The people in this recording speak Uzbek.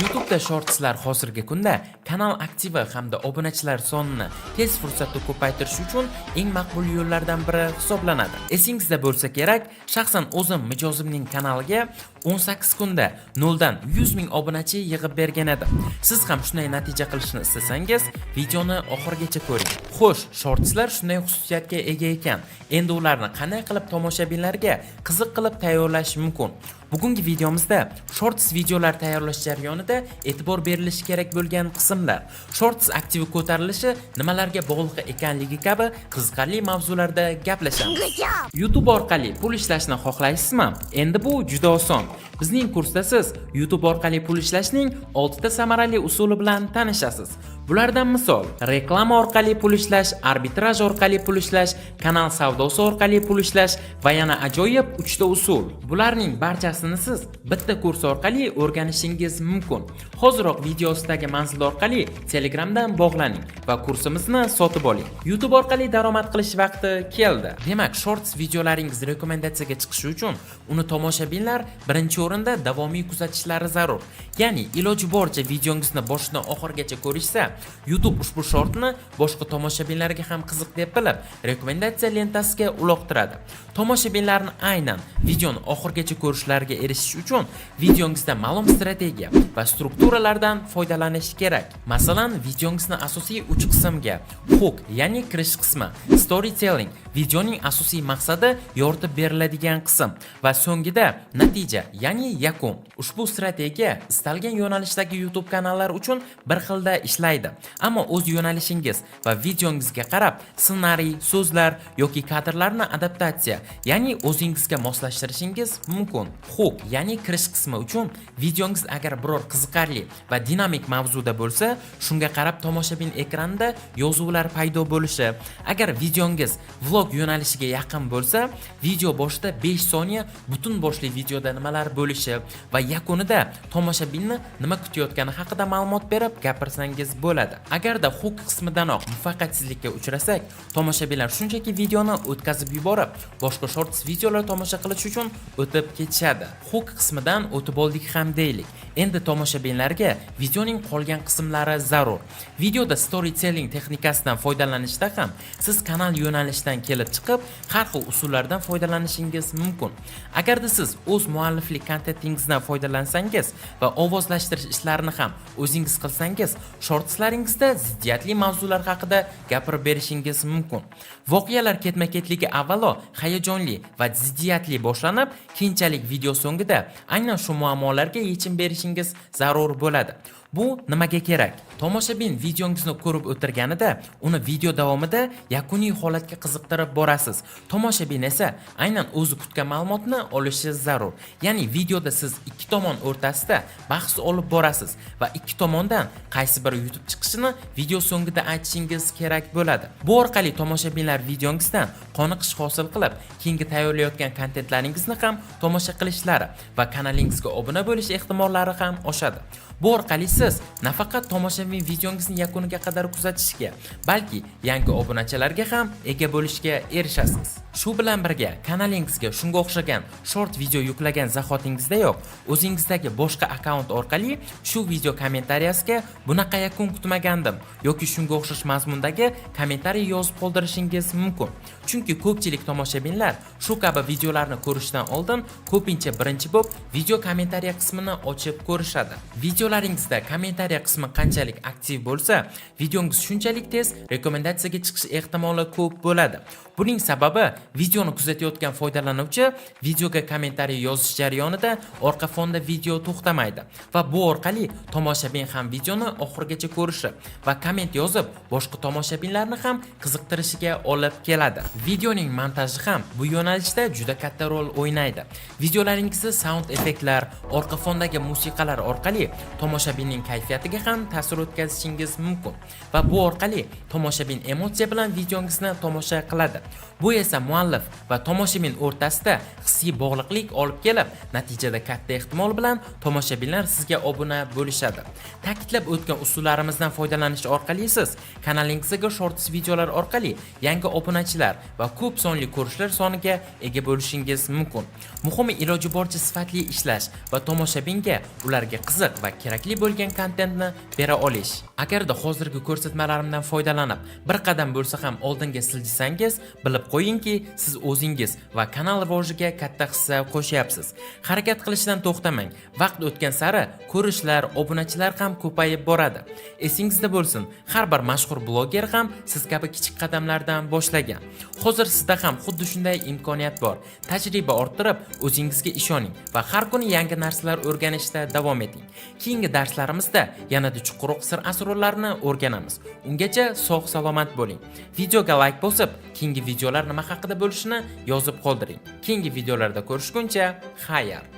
YouTube'da shortslar hozirgi kunda kanal aktivi hamda obunachilar sonini tez fursatda ko'paytirish uchun eng maqbul yo'llardan biri hisoblanadi. Esingizda bo'lsa kerak, shaxsan o'zim mijozimning kanaliga 18 kunda 0 dan 100 ming obunachi yig'ib bergan edim. Siz ham shunday natija qilishni istasangiz, videoni oxirigacha ko'ring. Xo'sh, shortslar shunday xususiyatga ega ekan. Endi ularni qanday qilib tomoshabinlarga qiziq qilib tayyorlash mumkin? Bugungi videomizda shorts videolar tayyorlash jarayonida e'tibor berilishi kerak bo'lgan qismlar, shorts aktivi ko'tarilishi nimalarga bog'liq ekanligi kabi qiziqarli mavzularda gaplashamiz. YouTube orqali pul ishlashni xohlaysizmi? Endi bu juda oson. Bizning kursda siz YouTube orqali pul ishlashning 6 ta samarali usuli bilan tanishasiz. Bulardan misol: reklama orqali pul ishlash, arbitraj orqali pul ishlash, kanal savdosi orqali pul ishlash va yana ajoyib 3 ta usul. Bularning barchasini siz bitta kurs orqali o'rganishingiz mumkin. Hoziroq video ostidagi manzil orqali Telegramdan bog'laning va kursimizni sotib oling. YouTube orqali daromad qilish vaqti keldi. Demak, shorts videolaringiz rekomendatsiyaga chiqishi uchun uni tomoshabinlar birinchi o'rinda davomiy kuzatishlari zarur. Ya'ni iloji boricha videongizni boshidan oxirigacha ko'rishsa, YouTube ushbu shortni boshqa tomoshabinlarga ham qiziq deb bilib, rekomendatsiya lentasiga uloqtiradi. Tomoshabinlarni aynan videoni oxirigacha ko'rishlariga erishish uchun videongizda ma'lum strategiya va strukturalardan foydalanish kerak. Masalan, videongizni asosiy 3 qismga: hook, ya'ni kirish qismi, storytelling, videoning asosiy maqsadi yoritib beriladigan qism va so'ngida natija, ya'ni yakun. Ushbu strategiya istalgan yo'nalishdagi YouTube kanallar uchun bir xilda ishlaydi. Ammo o'z yo'nalishingiz va videongizga qarab ssenariy, so'zlar yoki kadrlarni adaptatsiya, ya'ni o'zingizga moslashtirishingiz mumkin. Hook, ya'ni kirish qismi uchun videongiz agar biror qiziqarli va dinamik mavzuda bo'lsa, shunga qarab tomoshabin ekranida yozuvlar paydo bo'lishi, agar videongiz vlog yo'nalishiga yaqin bo'lsa, video boshida 5 soniya butun boshli videoda nimalar bo'lishi va yakunida tomoshabinni nima kutayotgani haqida ma'lumot berib gapirsangiz bo'ladi. Agarda hook qismidanoq muvaffaqiyatsizlikka uchrasak, tomoshabinlar shunchaki videoni o'tkazib yuborib, boshqa shorts videolar tomosha qilish uchun o'tib ketishadi. Hook qismidan o'tib oldik ham deylik. Endi tomoshabinlarga videoning qolgan qismlari zarur. Videoda storytelling texnikasidan foydalanishda ham siz kanal yo'nalishidan kelib chiqib har xil usullardan foydalanishingiz mumkin. Agarda siz o'z mualliflik kontentingizdan foydalansangiz va ovozlashtirish ishlarini ham o'zingiz qilsangiz, shortslaringizda ziddiyatli mavzular haqida gapirib berishingiz mumkin. Voqealar ketma-ketligi avvalo hayajonli va ziddiyatli boshlanib, keyinchalik video so'ngida aynan shu muammolarga yechim berishingiz zarur bo'ladi. Bu nimaga kerak? Tomoshabin videongizni ko'rib o'tirganida uni video davomida yakuniy holatga qiziqtirib borasiz. Tomoshabin esa aynan o'zi kutgan ma'lumotni olishi zarur. Ya'ni videoda siz ikki tomon o'rtasida bahs olib borasiz va ikki tomondan qaysi biri yutib chiqishini video so'ngida aytishingiz kerak bo'ladi. Bu orqali tomoshabinlar videongizdan qoniqish hosil qilib, keyingi tayyorlayotgan kontentlaringizni ham tomosha qilishlari va kanalingizga obuna bo'lish ehtimollari ham oshadi. Bu orqali siz nafaqat tomoshabin videongizni yakuniga qadar kuzatishga, balki yangi obunachilarga ham ega bo'lishga erishasiz. Shu bilan birga kanalingizga shunga o'xshagan short video yuklagan zahotingizdayoq o'zingizdagi boshqa akkaunt orqali shu video kommentariyasiga "Bunaqa yakun kutmagandim" yoki shunga o'xshash mazmundagi kommentariy yozib qoldirishingiz mumkin. Chunki ko'pchilik tomoshabinlar shu kabi videolarni ko'rishdan oldin ko'pincha birinchi bo'lib video kommentariya qismini ochib ko'rishadi. Videolaringizda kommentariya qismi qanchalik aktiv bo'lsa, videongiz shunchalik tez rekomendatsiyaga chiqish ehtimoli ko'p bo'ladi. Buning sababi, videoni kuzatayotgan foydalanuvchi videoga kommentariy yozish jarayonida orqa fonda video to'xtamaydi va bu orqali tomoshabin ham videoni oxirigacha ko'rishi va komment yozib boshqa tomoshabinlarni ham qiziqtirishiga olib keladi. Videoning montaji ham bu yo'nalishda juda katta rol o'ynaydi. Videolaringizda sound effektlar, orqa fondagi musiqalar orqali tomoshabinning tomoshabinning kayfiyatiga ham ta'sir o'tkazishingiz mumkin va bu orqali tomoshabin emotsiya bilan videongizni tomosha qiladi. Bu esa muallif va tomoshabin o'rtasida hissiy bog'liqlik olib kelib, natijada katta ehtimol bilan tomoshabinlar sizga obuna bo'lishadi. Ta'kidlab o'tgan usullarimizdan foydalanish orqali siz kanalingizga Shorts videolar orqali yangi obunachilar va ko'p sonli ko'rishlar soniga ega bo'lishingiz mumkin. Muhimi, iloji boricha sifatli ishlash va tomoshabinga ularga qiziq va kerakli bo'lgan kontentni bera olish. Agarda hozirgi ko'rsatmalarimdan foydalanib, bir qadam bo'lsa ham oldinga siljisangiz, bilib qo'yingki, siz o'zingiz va kanal rivojiga katta hissa qo'shyapsiz. Harakat qilishdan to'xtamang. Vaqt o'tgan sari ko'rishlar, obunachilar ham ko'payib boradi. Esingizda bo'lsin, har bir mashhur bloger ham siz kabi kichik qadamlardan boshlagan. Hozir sizda ham xuddi shunday imkoniyat bor. Tajriba orttirib, o'zingizga ishoning va har kuni yangi narsalar o'rganishda davom eting. Keyingi darslarimizda yanada chuqurroq sir asrorlarni o'rganamiz. Ungacha sog' salomat bo'ling. Videoga like bosib, keyingi videolar nima haqida bo'lishini yozib qoldiring. Keyingi videolarda ko'rishguncha, xayr.